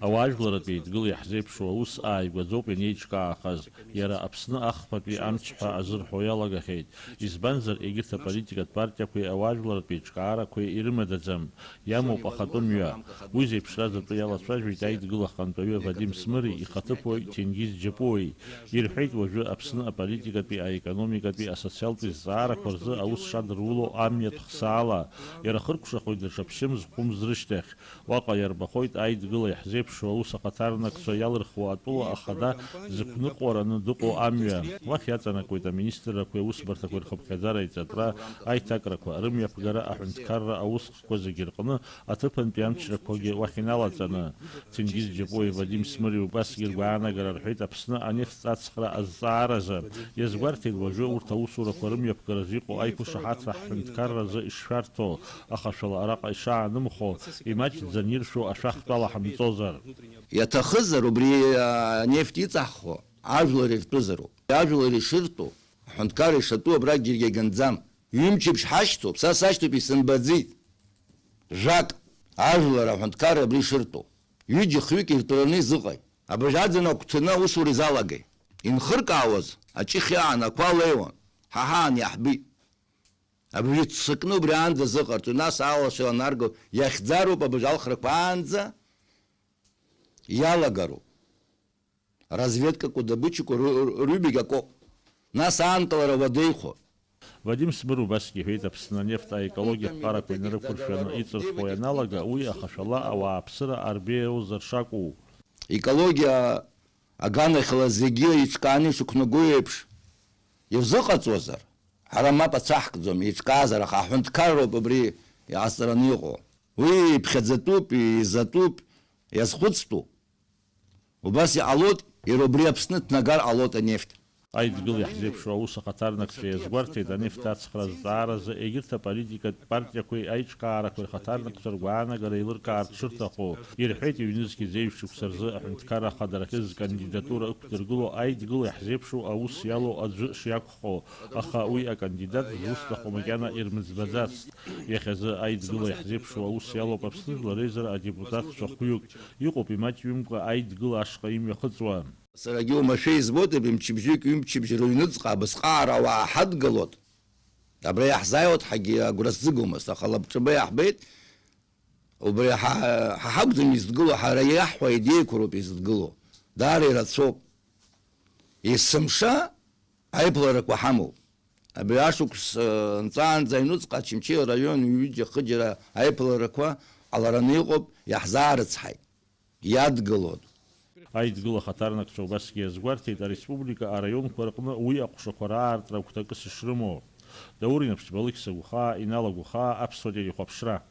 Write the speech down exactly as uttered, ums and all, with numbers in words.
Ауаажәларратә еидгыла иаҳзеиԥшу аус ааигәаӡоуп ианеиҿкаахаз, иара Аԥсны ахԥатәи амч ҳәа азырҳәо иалагахьеит, избанзар, егьырҭ аполитикатә партиақәеи ауаажәларратә еиҿкаарақәеи ирымадаӡам, иамоуп ахатәы мҩа. Уи зеиԥшраз атәы иалацәажәеит аидгыла ахантәаҩы Вадим Смыри ихаҭыԥуаҩ Ҭенгиз Џьапуеи. Ирҳәеит, уажәы Аԥсны аполитикатәи, аекономикатәи, асоциалтәи зҵаарақәа рзы аус шадыруло амҩатә хсаала, иара хыркәшахоит даҽа ԥшьымз-хәымз рышьҭахь. Уаҟа иарбахоит аидгыла иаҳзеиԥшу аус ахаҭарнакцәа иалырхуа атәыла ахада зықәныҟәараны дыҟоу амҩа. Уахь иаҵанакуеит аминистррақәеи аусбарҭақәеи рхыԥхьаӡара иҵатәра, аиҭакрақәа, рымҩаԥгара, аҳәынҭқарра аусхкқәа зегьы рҟны аҭыԥантәи амчрақәагьы уахь иналаҵаны. Ҭенгиз Џьапуеи Вадим Смыри убасгьы ргәаанагара рҳәеит Аԥсны анефт аҵхра азҵааразы. Иазгәарҭеит, уажәы урҭ аусурақәа рымҩаԥгаразы иҟоу аиқәышаҳаҭра ҳҳәынҭқарразы ишшәарҭоу, аха шәала араҟа ишаанымхо, имаҷӡан иршәу ашәахтә ала ҳамҵозар. Иаҭахызар, убри анефт иҵаҳхуа ажәлар иртәызароуп. Ажәлар ишыртәу, аҳәынҭқарра ишатәу абрагь џьаргьы иаганӡам. Ҩымчыбжь ҳашьҭоуп, са сашьҭоуп, исымбаӡеит. Жәак, ажәлар аҳәынҭқарра абри шыртәу. Ҩыџьа-хҩык иртәараны изыҟаи? Абыржә аӡын агәҭаны аусура изалагеи? Инхыркаауаз аҷыхь аан ақәа леиуан, ҳа ҳаан иаҳбеит. Абыржә иццакны убри аанӡа зыҟарҵои, нас алашара анарго иахьӡароуп абыржә алхрақәа аанӡа иалагароуп. Разведкақәа, добычақәа ры-, ры-, рҩбагь акоуп. Нас аанкылара уадаҩхоит. Вадим Смыр убасгьы иҳәеит, Аԥсны анефт аекологиатә ԥҟарақәа инарықәыршәаны иҵырхуа ианалага, уи ахашәала ауааԥсыра арбеиозар шакәу. Екологиа аганахьала зегьы еиҿкааны ишықәнаго еиԥш ирзыҟаҵозар, ҳара мап ацәаҳкӡом, еиҿкаазар, аха аҳәынҭқарроуп абри иҟасҵараны иҟоу. Уи иԥхьаӡатәуп, изатәуп, иазхәыцтәуп. Убас иҟалоит, иара убри Аԥсны днагар ҟалоит анефт. Аидгыла иаҳзеиԥшу аус ахаҭарнакцәа иазгәарҭеит, анефт ацхра азҵааразы егьырҭ аполитикатә партиақәеи аиҿкаарақәеи рхаҭарнакцәа ргәаанагара еилыркаарц шырҭаху. Ирҳәеит, ҩнызқьи зеижә шықәса рзы аҳәынҭқарра ахадарахьы зкандидатура ықәдыргыло Аидгыла иаҳзеиԥшу аус иалоу аӡәы шиакәхо, аха уи акандидат зусҭаху макьана ирмыӡбаӡацт. Иахьазы Аидгыла иаҳзеиԥшу аус иалоуп Аԥсны Жәлар Реизара адепутатцәа хәҩык. Иҟоуп имаҷҩымкәа Аидгыла ашҟа имҩахыҵуа. Саргьы уамашәа избоит, абри мчыбжьык, ҩымчыбжь рыҩныҵҟа абысҟаара ауаа ҳадгылоит. Абра иаҳзааиуеит ҳәагьы агәра сзыгомызт, аха лабҿаба иаҳбеит, убри ҳа, ҳа ҳакәӡам изҭгылоу, ҳара иаҳҳәо аидеиақәа роуп изҭгылоу. Даара ирацәоуп. Есымша аиԥыларақәа ҳамоуп. Абри ашықәс, э, нҵәаанӡа аҩнуҵҟа Очамчыра араион ҩыџьа-хыџьара аиԥыларақәа ҟалараны иҟоуп, иаҳзаарыцҳаит. Иадгылоит. Аидгыла ахаҭарнакцәа убасгьы иазгәарҭеит, ареспублика араионқәа рҟны уи аҟәшақәа раартра агәҭакыс ишрымоу. Даур Инаԥшьба, Алықьса Гәхаа, Инал Агәхаа, Аԥсуа телехәаԥшра.